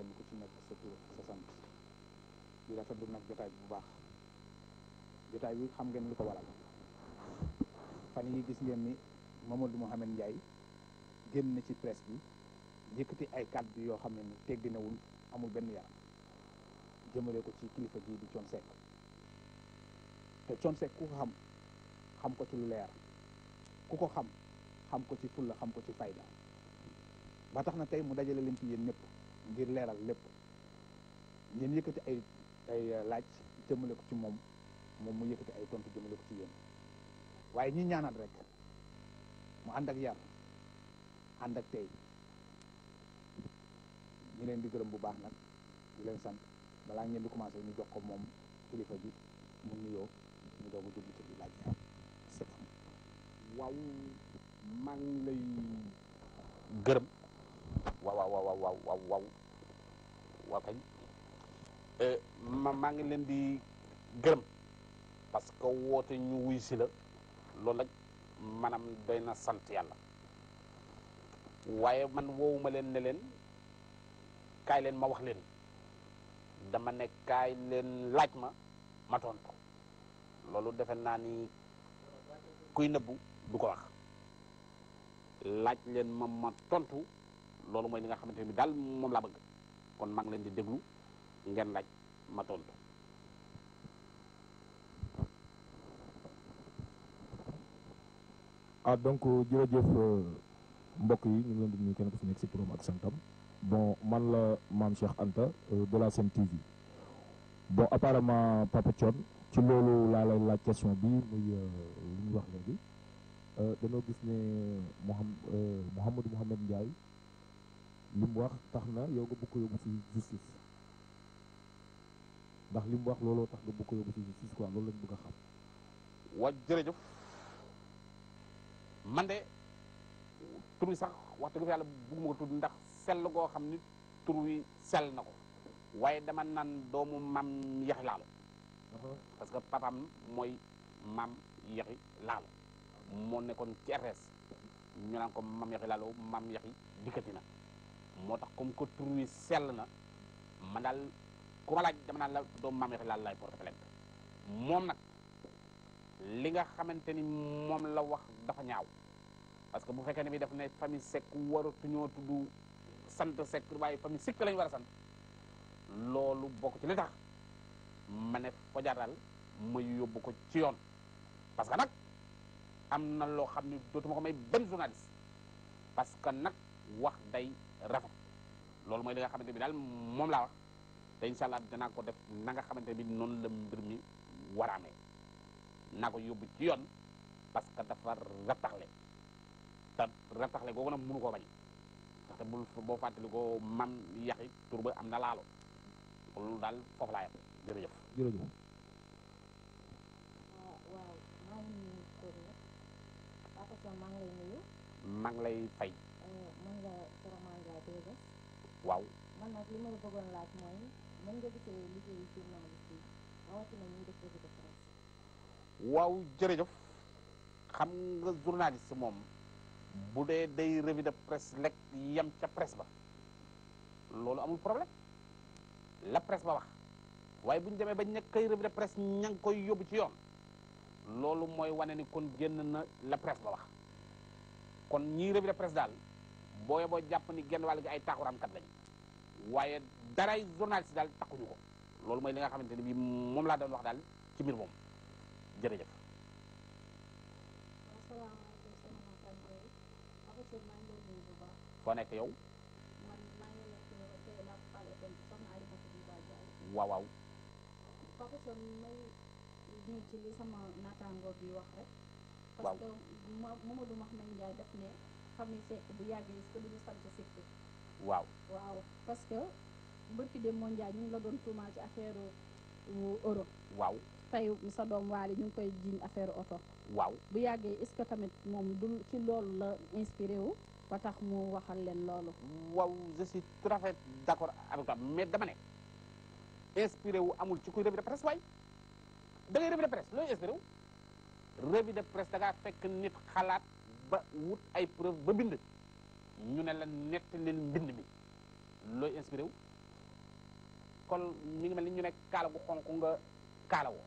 kenn ku ci nekk sa tur ak sa sant di rafetlu nag jotaay bi bu baax jotaay bi xam ngeen lu ko waral fan yi gis ngeen ni Mamadou Mouhamed Ndiaye génn na ci presse bi yëkkati ay kàddu yoo xam ne ni tegginawul amul benn yaram jëmale ko ci kilifa ji di Thione Seck te Thione Seck ku ko xam ko ci lu leer ku ko xam ko ci fulla xam ko ci fayda ba tax na tey mu dajale leen ci yéen ñëpp ngir leeral lépp ngeen yëkkati ay laaj jëmale ko ci moom mu yëkkati ay tontu jëmale ko ci yéen waaye ñi ñaanal rek mu ànd ak yar ànd ak tey ñu leen di gërëm bu baax nag di leen sant balaa ngeen di commencé ñu jox ko moom kilifa bi mu nuyoo ñu doog a jublu ci laaj yi waaw maa ngi lay gërëm waaw kañ maa ngi leen di gërëm parce que woote ñu wuy si la loolu nag maanaam doy na sant yàlla waaye man woowuma leen ne leen kaay leen ma wax leen dama ne kaay leen laaj ma tontu loolu defe naa ni kuy nëbbu du ko wax laaj leen ma tontu loolu mooy li nga xamante ni daal moom laa bëgg kon maa ngi leen di déglu ngeen laaj ma tontu. Donc jërëjëf mbokk yi ñu ngi leen di nuyu kenn ku fi nekk si turam ak santam bon man la Mame Cheikh Anta de la Sen TV bon apparemment Papa Thione ci loolu laa lay laaj question bi muy li ñu wax léegi dañoo gis ne Mouhamadou Mouhamed Ndiaye li mu wax tax na yow nga bëgg ko yóbbu ci justice ndax li mu wax looloo tax nga bëgg ko yóbbu ci justice quoi loolu lañ bëgg a xam. wa jërëjëf man de tur wi sax wax dëgg fa yàlla bëgguma ko tudd ndax sell goo xam ni tur wi sell na ko waaye dama naan doomu Mam Yaxi Laalo parce que papaam mooy Mam Yaxi Laalo moo nekkoon ci RTS ñu naan ko Mam Yaxi Laalo Mam Yaxi dikkati na moo tax comme que tur wi sell na man daal ku ma laaj dama naan la doomu Mam Yaxi Laalo laay porte plainte moom nag li nga xamante ni moom la wax dafa ñaaw parce que bu fekkee ne bi daf ne famille Seck waratuñoo tudd sant Seck waaye famille Seck lañu war a sant loolu bokk ci li tax ma ne Fodiar daal ma yóbbu ko ci yoon parce que nag am na loo xam ne dootuma ko may benn journaliste parce que nag wax day rafet loolu mooy li nga xamante bi daal moom laa wax te incha allah danaa ko def na nga xamante bi noonu la mbir mi war a amee naa ko yóbbu ci yoon parce que dafa rattaxle te rattaxle googu nag mënu koo bañ ndaxte boo fàttali ko Mam Yaxi tur ba am na laalo loolu daal foofu laa yem jërëjëf. jërëjëf. waaw maa ngi nuyu kër yi Papa Thione maa ngi lay nuyu. maa ngi lay fay. man la Souleymane Ndiaye Bégues. waaw. man nag li ma la bëggoon laaj mooy mën nga gisee liggéeyu journaliste yi rawatina ñuy def revue de presse. waaw jërëjëf xam nga journaliste moom bu dee day revue de presse lekk yem ca presse ba loolu amul problème la presse ba wax waaye bu ñu demee ba ñekk kay revue de presse ña ngi koy yóbbu ci yoon loolu mooy wane ni kon génn na la presse ba wax kon ñii revue de presse daal booye boo jàpp ni genn wàll gi ay taaxuraankat lañu waaye daray journaliste daal takkuñu ko loolu mooy li nga xamante ni bii moom laa doon wax daal ci mbir moom jërëjëf. asalaamaaleykum sama naataango yi Papa Thione maa ngi lay nuyu bu baax. foo nekk yow. man maa ngi nekk tey Lamp Fall FM soxna Alimatu Diba Ndiaye. waaw waaw. Papa Thione may ñëw ci li sama naataango bi wax rek. waaw parce que Mamadou Mouhamed Ndiaye daf ne famille Seck bu yàggee est-ce que duñu sant Seck. waaw. waaw parce que mbërki dem moo Ndiaye ñu ngi la doon tuumaal ci affaire euro. waaw. tey sa doom waali ñu ngi koy jiiñ affaire oto. waaw. bu yàggee est-ce que tamit moom du ci loolu la inspiré wu ba tax mu waxal leen loolu. waaw je suis tout à fait d'accord avec toi mais dama ne inspiré wu amul ci kuy revue de presse waay da ngay revue de presse looy inspiré wu revue de presse da ngaa fekk nit xalaat ba wut ay preuve ba bind ñu ne la netti leen mbind mi looy inspiré wu kon mi ngi mel ni ñu ne kaala gu xonq nga kaala woo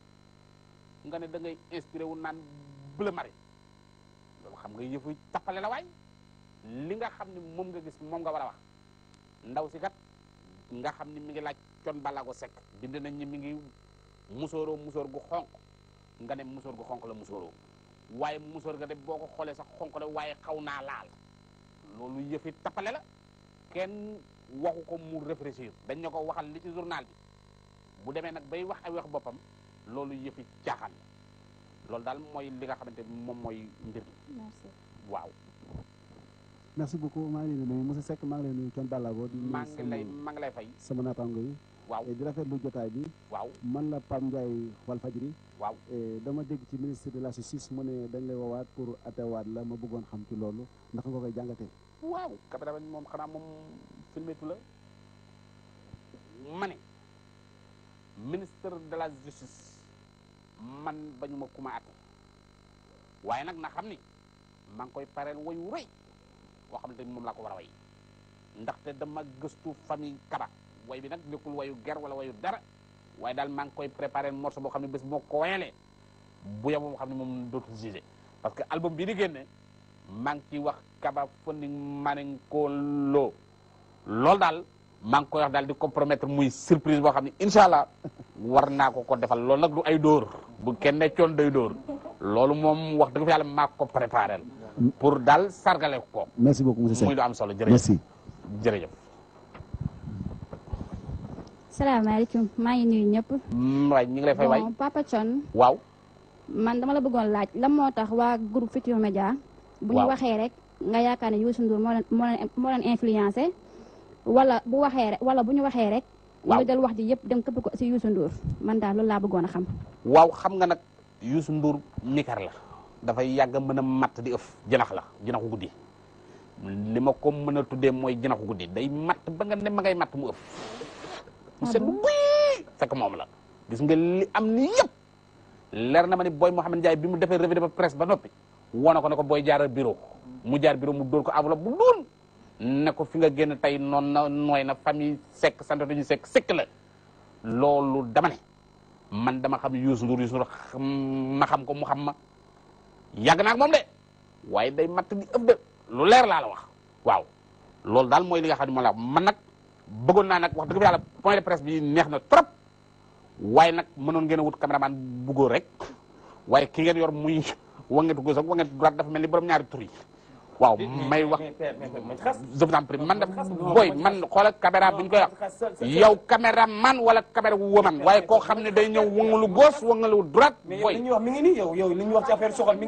nga ne da ngay inspiré wu naan bleu marine loolu xam nga yëfu tappale la waay li nga xam ne moom nga gis moom nga war a wax ndaw si kat nga xam ni mi ngi laaj Thione Ballago Seck bind nañ ni mi ngi musóoroo musóor gu xonq nga ne musóor gu xonq la musóoroo waaye musóor ga de boo ko xoolee sax xonq la waaye xaw naa laal loolu yëfi tappale la kenn waxu ko mu réfléchir dañ ne ko waxal li ci journal bi bu demee nag bay wax ay wax boppam loolu yëfi caaxaan la loolu daal mooy li nga xamante moom mooy mbir mi. merci. waaw. merci beaucoup maa ngi leen di nuyu monsieur Seck maa ngi leen di nuyu Thione Ballago di maa ngi lay fay. sama naataango yi. waaw di rafetlu jotaay bi. waaw man la Pape Ndiaye Walfadjri. waaw dama dégg ci ministre de la justice mu ne dañ lay woowaat pour attewaat la ma bëggoon xam ci loolu ndax nga koy jàngatee. waaw caméra moom xanaa moom filmetu la ma ne ministre de la justice man bañu ma kuma atte waaye nag na xam ni maa ngi koy pareel wayu rëy boo xamante ni moom laa ko war a way ndaxte dama gëstu famille Kaba way bi nag nekkul wayu ger wala wayu dara waaye daal maa ngi koy préparé morceau boo xam ne bés moo ko wayalee bu yeboo boo xam ne moom dootul jugé parce que album bii di génne maa ngi ciy wax Kaba Fonding Maninko Lo loolu daal maa ngi koy wax daal di compromettre muy surprise boo xam ne incha allah war naa ko defal loolu nag du ay dóor bu kenn ne Thione day dóor loolu moom wax dëgg fa yàlla maa ko préparé pour daal sargale ko. merci beaucoup monsieur Seck muy lu am solo jërëjëf merci. jërëjëf. salaamaaleykum maa ngi nuyu ñëpp. waay ñu ngi lay fay waay bon Papa Thione. waaw. man dama la bëggoon laaj lan moo tax waa groupe Futurs Médias. bu ñu waxee rek nga yaakaar ne Youssou Ndour moo leen influencé wala bu waxee rek wala bu ñu waxee rek. waaw ñu del wax ji yëpp dem këpp ko si Youssou Ndour man daal loolu laa bëggoon a xam. waaw xam nga nag Youssou Ndour mikar la dafay yàgg mën a matt di ëf jinax la jinaxu guddi li ma ko mën a tuddee mooy jinaxu guddi day matt ba nga ne ma ngay matt mu ëf mu seet bu buy fekk moom la gis nga li am ni yëpp leer na ma ni Boy Mouhamed Ndiaye bi mu defee revue de presse ba noppi woo ko ne ko booy jaaral bureau mu jaar bureau mu dóor ko enveloppe bu duun ne ko fi nga génn tey noonu na nooy na famille Seck sant dañu Seck la loolu dama ne man dama xam Youssou Ndour ma xam ko mu xam ma yàgg naa ak moom de waaye day matt di ëpp de lu leer laa la wax waaw loolu daal mooy li nga xam ne moom la man nag bëggoon naa nag wax dëgg yàlla point de presse bi neex na trop waaye nag mënoon ngeen a wut caméraman bu góor rek waaye ki ngeen yor muy wangetu gauche ak wangetu droite dafa mel ni borom ñaari tur yi waaw may wax je vous en prie man da booy man xoolal caméra bu ñu koy wax yow caméraman wala caméra wu woman waaye koo xam ne day ñëw wangalu gauche wangalu droite booy mais li ñuy wax mi ngi nii yow li ñuy wax ci affaire soxal mi